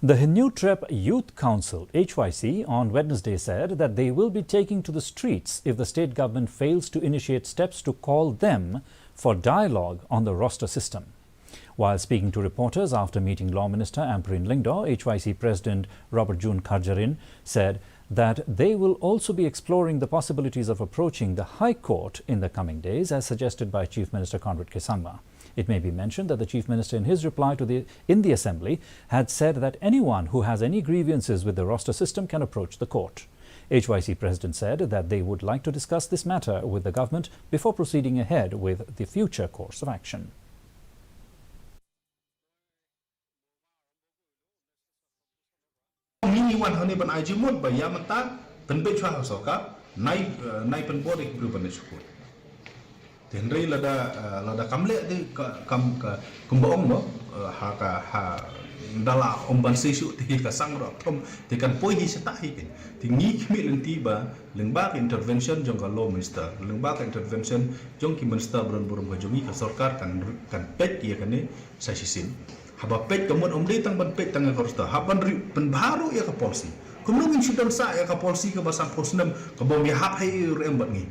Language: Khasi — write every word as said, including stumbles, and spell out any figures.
The Hynniewtrep Youth Council, H Y C, on Wednesday said that they will be taking to the streets if the state government fails to initiate steps to call them for dialogue on the roster system. While speaking to reporters after meeting Law Minister Ampareen Lyngdoh, H Y C President Robertjune Kharjahrin said that they will also be exploring the possibilities of approaching the High Court in the coming days, as suggested by Chief Minister Conrad K Sangma. It may be mentioned that the Chief Minister, in his reply to the in the Assembly, had said that anyone who has any grievances with the roster system can approach the court. H Y C President said that they would like to discuss this matter with the government before proceeding ahead with the future course of action. Ngi ngi wan hangne ban ai jingmut ba ïa mynta pynbeit shuwa ha sorkar, nai nai pynbor ïa ki briew ban leit sha court. Te hynrei lada lada kam leh te ka kam ka kumba ong mo, ha ka ha da la ong ban sei shuh te ka sang ruh thom te kan poi hi shatah hi. Te ngi khmih lynti ba lyngba ka intervention jong ka law minister, lyngba ka intervention jong ki minister ba don burom ka jong ngi, ka sorkar kan kan peit ïa kane sa shisien. Haba peit ka mut ym dei tang ban peit tang ïa ka roster, haba ban review pynbha ruh ïa ka policy. Kumno ngin shu don sah ïa ka policy kaba sanphew snem kaba ym ïahap ha ei ei ruh em bad ngi.